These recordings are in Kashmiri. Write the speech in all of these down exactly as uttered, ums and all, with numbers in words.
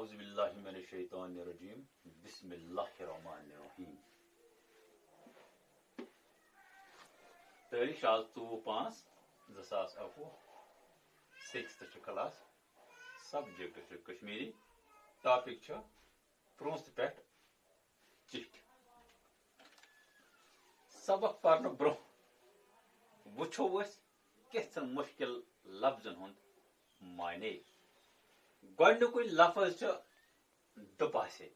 اعوذ باللہ من الشیطان الرجیم۔ بسم اللہ الرحمن الرحیم۔ تٲریخ چھِ آز ژوٚوُہ پانٛژھ زٕ ساس اَکوُہ۔ سِکِستھ چھُ کلاس۔ سبجیکٹ چھُ کشمیری۔ ٹاپک چھُ پرونٛسہٕ پٮ۪ٹھ چِٹھۍ۔ سبق پرنہٕ برونٛہہ وٕچھو أسۍ کینٛژن مُشکِل لفظن ہُنٛد معنی۔ گۄڈٕنیُکُے لفظ چھُ دُپاسے۔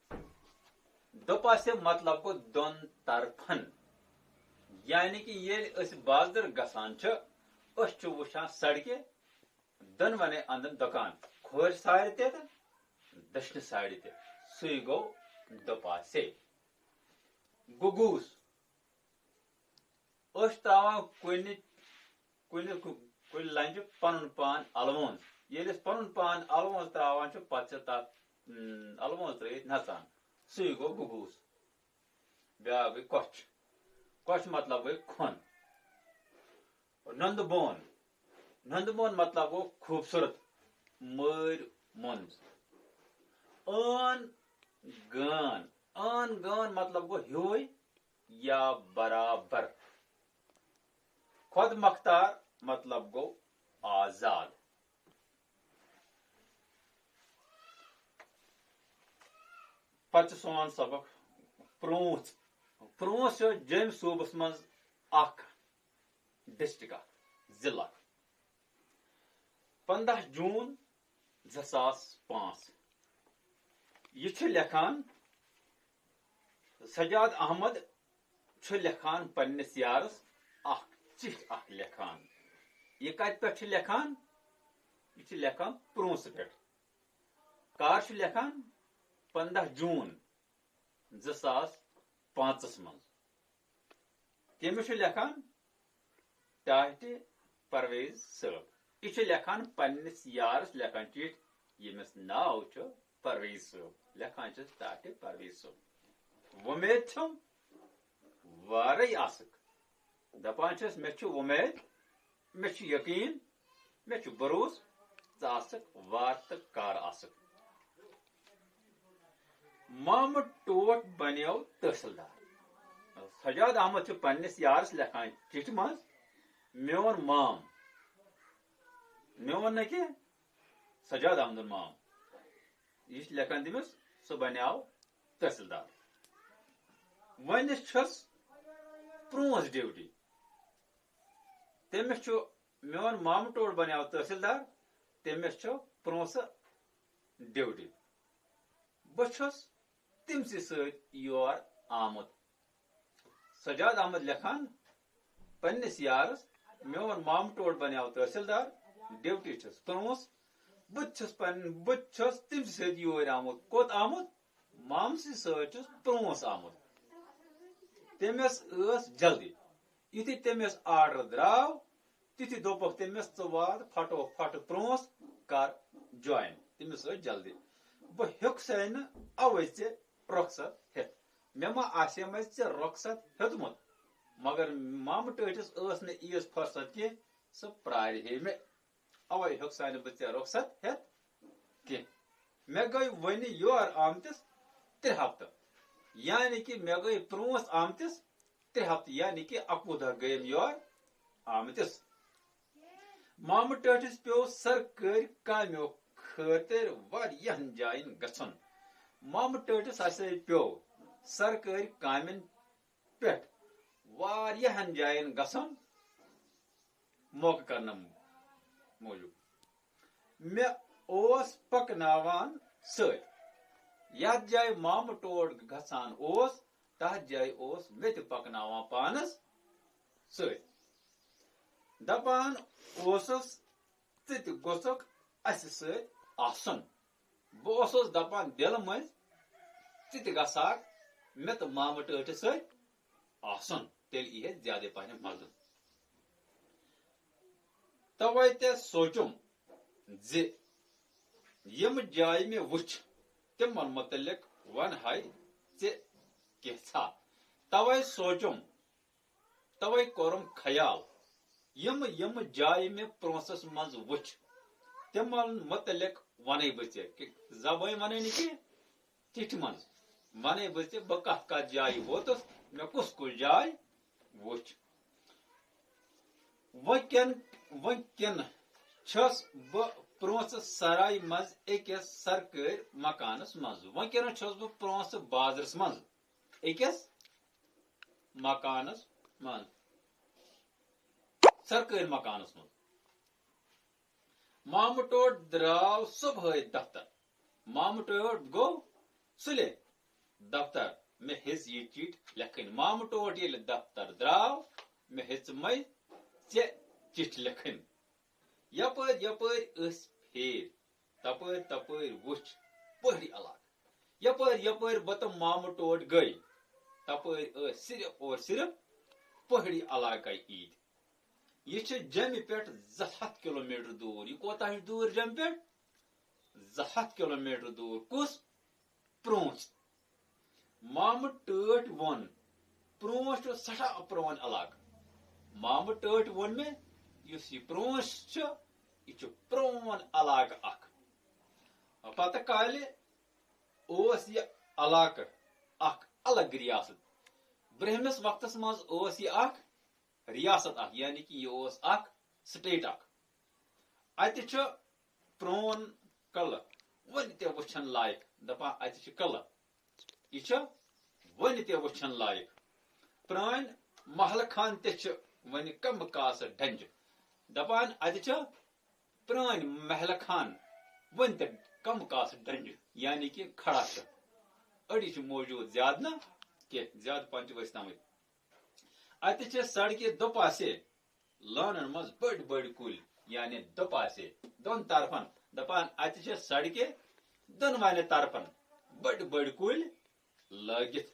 دُپاسے مطلب گوٚو دۄن طرفن، یعنی کہِ ییٚلہِ أسۍ بازر گژھان چھِ، أسۍ چھِ وٕچھان سڑکہِ دۄنوَنے اَندَن دُکان، کھورِ سایڈِ تہِ تہٕ دٔچھنہِ سایڈِ تہِ۔ سُے گوٚو دُپاسے۔ گُگوٗس۔ أسۍ چھِ ترٛاوان کُنہِ، کُنہِ، کُنہِ لنجہِ پَنُن پان اَلوُنٛز۔ ییٚلہِ أسۍ پَنُن پان اَلوُنٛز ترٛاوان چھِ، پَتہٕ چھِ تَتھ، اۭں، اَلوُنٛز ترٛٲوِتھ نَژان۔ سُے گوٚو گُگوٗس۔ بیٛاکھ گٔے کۄچھ۔ کۄچھ مطلب گٔے کھۄن۔ نُنٛدٕ بون۔ نُنٛدٕ بون مطلب گوٚو خوٗبصوٗرت، مٲرۍ مۄنٛز۔ عٲن گٲن۔ عٲن گٲن مطلب گوٚو ہیوٗے یا برابر۔ خۄد مختار مطلب گوٚو آزاد۔ پتہٕ چھُ سون سبق پرونٛژھ۔ پرونٛژھ چھُ جوٚمہِ صوٗبس منٛز اکھ ڈسٹرکٹ اکھ، ضلع۔ پنٛداہ جوٗن زٕ ساس پانٛژھ۔ یہِ چھُ لیکھان، سجاد احمد چھُ لیکھان پننِس یارس اکھ چِٹھۍ اکھ لیکھان۔ یہِ کتہِ پٮ۪ٹھ چھُ لیکھان؟ یہِ چھُ لیکھان پرونٛسہٕ پٮ۪ٹھ۔ کر چھُ لیکھان؟ پنٛداہ جوٗن زٕ ساس پانٛژس منٛز۔ کٔمِس چھُ لیکھان؟ ٹاٹہِ پرویز صٲب۔ یہِ چھُ لیکھان پننِس یارس، لیکھان چِٹھۍ، ییٚمِس ناو چھُ پرویز صٲب، لیکھان چھِس ٹاٹہِ پرویز صٲب۔ وۄمید چھَم وارَے آسکھ۔ دَپان چھِس، مےٚ چھُ وۄمید، مےٚ چھُ یقیٖن، مےٚ چھُ بروسہٕ، ژٕ آسکھ وار تہٕ کار آسکھ۔ مامہٕ ٹوٹھ بنیو تحصیلدار۔ سجاد احمد چھُ پننِس یارس لیکھان چِٹھِ منٛز، میون مام، میون نہٕ کینٛہہ، سجاد احمدُن مام۔ یہِ چھُ لیکھان تٔمِس، سُہ بنیو تحصیلدار۔ وۄنۍ چھُس پرونٛس ڈیوٹی۔ تٔمِس چھُ، میون مامہٕ ٹوٹھ بنیو تحصیلدار، تٔمِس چھُ پرونٛسہٕ ڈیوٹی۔ بہٕ چھُس تٔمسٕے سۭتۍ یور آمُت۔ سجاد احمد لیکھان پننِس یارس، میون مامہٕ ٹوٹھ بنیو تحصیلدار، ڈیوٹی چھُس پرونٛس۔ بہٕ تہِ چھُس پنن، بہٕ تہِ چھُس تٔمسٕے سۭتۍ یور آمُت۔ کوٚت آمُت؟ مامسٕے سۭتۍ چھُس پرونٛس آمُت۔ تٔمِس ٲس جلدی۔ یُتھُے تٔمِس آرڈر درٛاو، تِتھُے دوٚپُکھ تٔمِس، "ژٕ وات پھٹو پھٹ پرونٛس، کر جوین تٔمِس سۭتۍ جلدی۔" بہٕ ہیوٚکسَے نہٕ اَوَے ژےٚ رۄخصت ہٮ۪تھ۔ مےٚ ما آسہِ ہے مےٚ ژےٚ رۄخصت ہیوٚتمُت؟ مگر مامہٕ ٹٲٹھِس ٲس نہٕ عیٖژ فرصت کینٛہہ، سُہ پرٛارِ ہے مےٚ۔ اَوَے ہیوٚکسَے نہٕ بہٕ ژےٚ رۄخصت ہٮ۪تھ کینٛہہ۔ مےٚ گٔے وۄنہِ یور آمتِس ترٛےٚ ہفتہٕ، یعنی کہِ مےٚ گٔے پرونٛس آمتِس ترٛےٚ ہفتہٕ، یعنی کہِ اَکوُہ دۄہ گٔیم یور آمتِس۔ مامہٕ ٹٲٹھِس پیوٚو سرکٲرۍ کامیو خٲطرٕ واریاہن جاین گژھُن۔ مامہٕ ٹٲٹھِس ہسا پیوٚو سرکٲرۍ کامٮ۪ن پٮ۪ٹھ واریاہن جاین گژھُن موقعہٕ کرنہٕ موٗجوٗب۔ مےٚ اوس پکناوان سۭتۍ۔ یتھ جایہِ مامہٕ ٹوٹھ گژھان اوس، تتھ جایہِ اوس مےٚ تہِ پکناوان پانس سۭتۍ۔ دپان اوسُس، "ژٕ تہِ گوٚژھکھ اسہِ سۭتۍ آسُن۔" بہٕ اوسُس دپان دِلہٕ مٔنٛزۍ، "ژٕ تہِ گژھکھ مےٚ تہٕ مامہٕ ٹٲٹھِس سۭتۍ آسُن، تیٚلہِ یی ہے زیادَے پہن مزٕ۔" توے تے سوٗنٛچُم زِ یِم جایہِ مےٚ وٕچھ، تِمن مُتعلِق وَنہٕ ہے ژےٚ کینٛژھا۔ توے سوٗنٛچُم، توے کوٚرُم خیال، یِم، یِم جایہِ مےٚ پرونٛسس منٛز وٕچھ، تِمن مُتعلِق ونے بہٕ ژےٚ، کہِ زبٲنۍ ونے نہٕ کینٛہہ، چِٹھِ منٛز ونے بہٕ ژےٚ، بہٕ کتھ کتھ جایہِ ووتُس، مےٚ کُس کُس جاے وُچھ۔ وٕنکٮ۪ن، وٕنکٮ۪ن چھُس بہٕ پرونٛژھ سرایہِ منٛز أکِس سرکٲرۍ مکانس منٛز۔ وٕنکٮ۪نس چھُس بہٕ پرونٛژھ بازرس منٛز، أکِس مکانس منٛز، سرکٲرۍ مکانس منٛز۔ مامہٕ ٹوٹھ درٛاو صبحٲے دفتر۔ مامہٕ ٹوٹھ گوٚو سُلے دفتر، مےٚ ہیٚژ یہِ چِٹھۍ لیکھٕنۍ۔ مامہٕ ٹوٹھ ییٚلہِ دفتر درٛاو، مےٚ ہیٚژمَے ژےٚ چِٹھۍ لیکھٕنۍ۔ یپٲرۍ یپٲرۍ ٲسۍ پھیٖرۍ، تپٲرۍ تپٲرۍ وُچھ پہٲڑی علاقہٕ۔ یپٲرۍ یپٲرۍ بہٕ تہٕ مامہٕ ٹوٹھ گٔے، تپٲرۍ ٲسۍ صرف اور صرف پہٲڑی علاقے ییٖتۍ۔ یہِ چھِ جیٚمہِ پٮ۪ٹھ زٕ ہتھ کلوٗ میٖٹر دوٗر۔ یہِ کوتاہ چھُ دوٗر جیٚمہِ پٮ۪ٹھ؟ زٕ ہتھ کلوٗ میٖٹر دوٗر۔ کُس؟ پرونٛژھ۔ مامہٕ ٹٲٹھۍ ووٚن، پرونٛژھ چھُ سٮ۪ٹھاہ پرون علاقہٕ۔ مامہٕ ٹٲٹھۍ ووٚن مےٚ، یُس یہِ پرونٛژھ چھُ، یہِ چھُ پرون علاقہٕ اکھ۔ پتہٕ کالہِ اوس یہِ علاقہٕ اکھ الگ ریاست۔ برٛہمِس وقتس منٛز اوس یہِ اکھ ریاست اکھ، یعنی کہِ یہِ اوس اکھ سٹیٹ اکھ۔ اتہِ چھُ پرون قلعہٕ وُنہِ تہِ وٕچھن لایق، دپان اتہِ چھُ قلعہٕ، یہِ چھُ وُنہِ تہِ وٕچھن لایق۔ پرٲنۍ محلہٕ خان تہِ چھِ وُنہِ کم کاسہٕ ڈنجہِ، دپان اتہِ چھِ پرٲنۍ محلہٕ خان وُنہِ تہِ کم کاسہٕ ڈنجہِ، یعنی کہِ کھڑا چھِ۔ أڑی چھِ موجود، زیادٕ نہٕ کینٛہہ، زیادٕ پہن چھِ ؤسۍ تمٕے۔ اتہِ چھِ سڑکہِ دُپاسے لٲنن منٛز بٔڑۍ بٔڑۍ کُلۍ، یعنی دُپاسے دۄن طرفن۔ دپان اتہِ چھِ سڑکہِ دۄنوَنہِ طرفن بٔڑۍ بٔڑۍ کُلۍ لٲگِتھ۔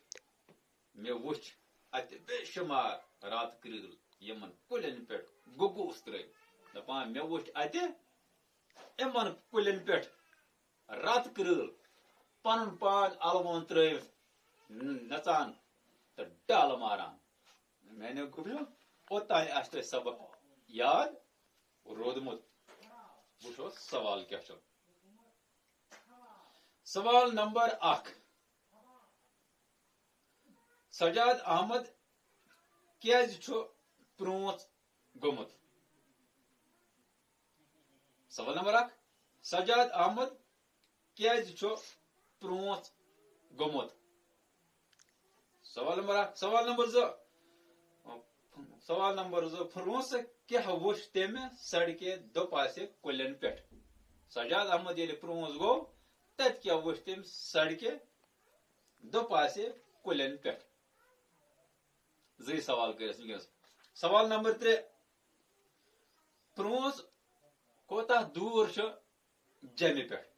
مےٚ وُچھ اتہِ بے شمار راتہٕ کرۭل یِمن کُلٮ۪ن پٮ۪ٹھ گوٚگوٗس ترٲوِتھ۔ دپان مےٚ وُچھ اتہِ یِمن کُلٮ۪ن پٮ۪ٹھ راتہٕ کرۭل پنُن پان الوُن ترٲوِتھ ن-، نژان تہٕ ڈالہٕ ماران۔ میانیو گوٚبریو، اوٚتام آسہِ تۄہہِ سبق یاد روٗدمُت۔ وٕچھو سوال کیٛاہ چھُ۔ سوال نمبر اکھ، سجاد احمد کیٛازِ چھُ پرٛونٛژھ گوٚمُت؟ سوال نمبر اکھ، سجاد احمد کیٛازِ چھُ پرٛونٛژھ گوٚمُت؟ سوال نمبر اکھ۔ سوال نمبر زٕ، سوال نمبر زٕ، پھرونسہٕ کیٛاہ وُچھ تٔمۍ سڑکہِ دُپاسہِ کُلٮ۪ن پٮ۪ٹھ؟ سجاد احمد ییٚلہِ پرٛونٛس گوٚو، تتہِ کیٛاہ وُچھ تٔمۍ سڑکہِ دُپاسہِ کُلٮ۪ن پٮ۪ٹھ؟ زٕے سوال کٔرِس وٕنکیٚنس۔ سوال نمبر ترٛےٚ، پرٛونٛس کوتاہ دوٗر چھُ جیٚمہِ پٮ۪ٹھ؟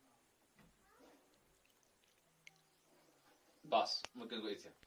بس، وٕنکیٚس گوٚو یِتھے۔